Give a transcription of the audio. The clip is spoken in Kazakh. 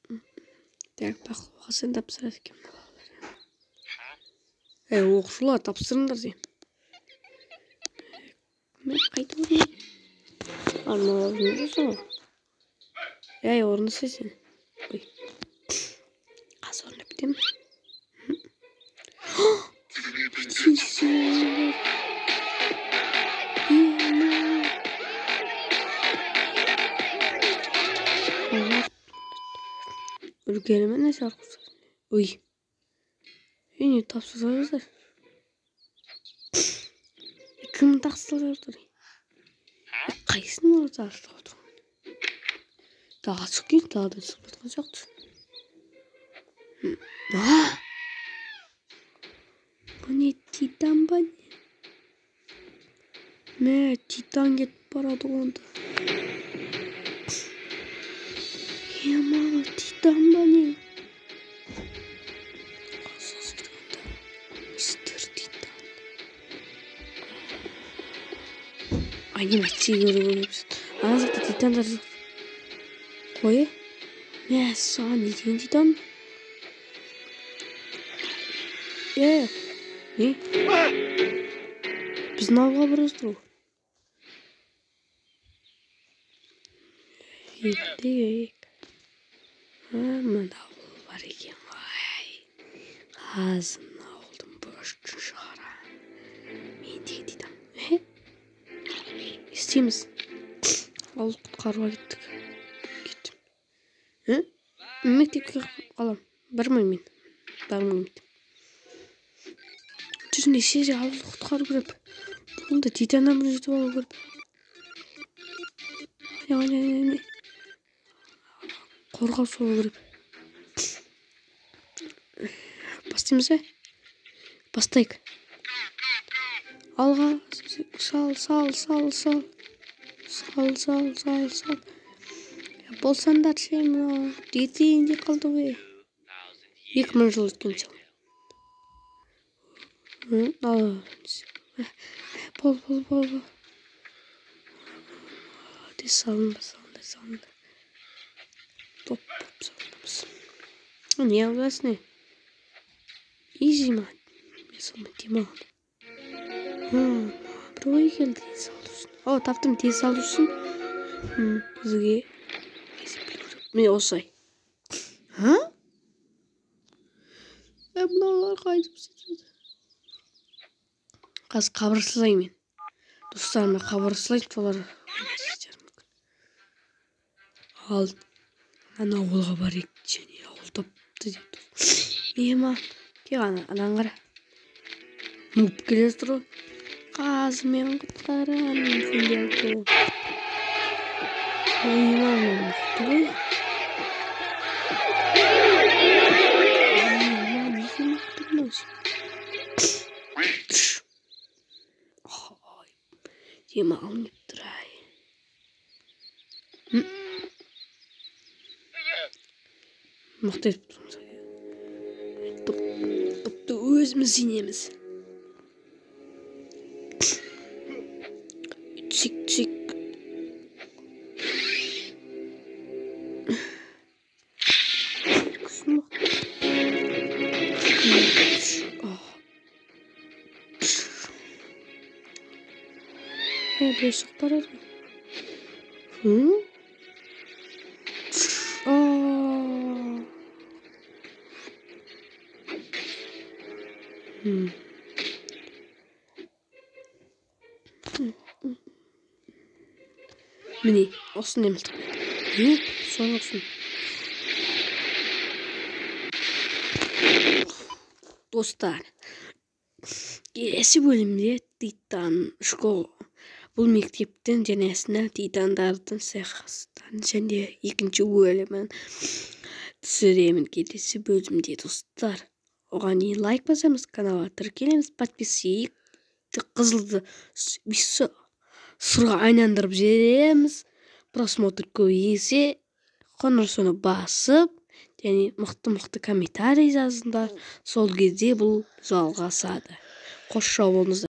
Так, бақылауға сен тапсырады екен мына балалар. Ей, оқушылар, тапсырыңдар деймін. Мен қайда орындадым? Арналар. Ей, орындаса сен. Ой. Қазір орындап кетемін. Үлгереме нәрсе арқылы. Ой. Ей, не тапсырсаңыздар? Кім тапсырып отыр? Қайсының орта ашып отыр? Далаға шығып кейін, даладан шығып жатқан сияқты. Бұл не, титан ба не? Мә, титан кетіп барады ғой онда. Ема, титан ба не? Мистер Титан. Ай, не көріп. Ана жақта титандар жоқ. Қой. Мә, саған не деген титан? Е, не? Біздің ауылға бара жатыр ғой. Кеттік. Мында ауыл бар екен ғой. Қазір мына ауылдың бұрышын шығарамын. Мен деген титан. Не істейміз? Ауыл құтқаруға кеттік. Кеттім. Мектепке қалам. Бармаймын мен. Бармаймын. Жүзінде шеже ауылды құтқару керек. Бұнда титаннан бұрын жетіп алу керек. Не. Қорғап салу керек. Бастаймыз ба? Бастайық. Алға сал, сал, сал, сал. Сал, сал, сал, сал. Болсаңдар ше, мынау ертең де қалды ғой. 2000 жыл өткен соң. Бол, бол, бол, бол. Тез салыңдар, салыңдар, салыңдар. Топ болып салыңдармыз. Не аласың, не? Изи ма? Мен салмай демалам. Бір ой келді, тез салу үшін. О, таптым, тез салу үшін. Бізге міне осылай. Ха? Мыналар қайтып істеп. Қазір хабарласайын мен. Достарыма хабарласайын, солар мүмкін. Ал ана ауылға барайық, және ауыл тапты деп. Ема, кел ана, ананы қара. Нуп келе жатыр ғой. Қазір мен құтқарамын сендерді. Ема, мен мықты ғой. Ема, неге мықты мынау сен? Демалғым келіп тұр, ай. Мықты етіп тұрмыз. Топты өзіміз жеңеміз. Түсік, түсік. Біреу шығып барады ғой. Міне, осындай мылтық. Не? Соны. Достар, келесі бөлімде Титан школа. Бұл мектептің жәнесіне титандардың саяхаттан және екінші бөлімін түсіремін келесі бөлімде, достар. Оған дейін лайк басамыз, каналға тіркелеміз, подписчик қызылды сұрға айналдырып жібереміз. Просмотр көбейсе, қоңырауны басып, және мықты-мықты комментарий жазыңдар. Сол кезде бұл жалғасады. Қош сау болыңыздар.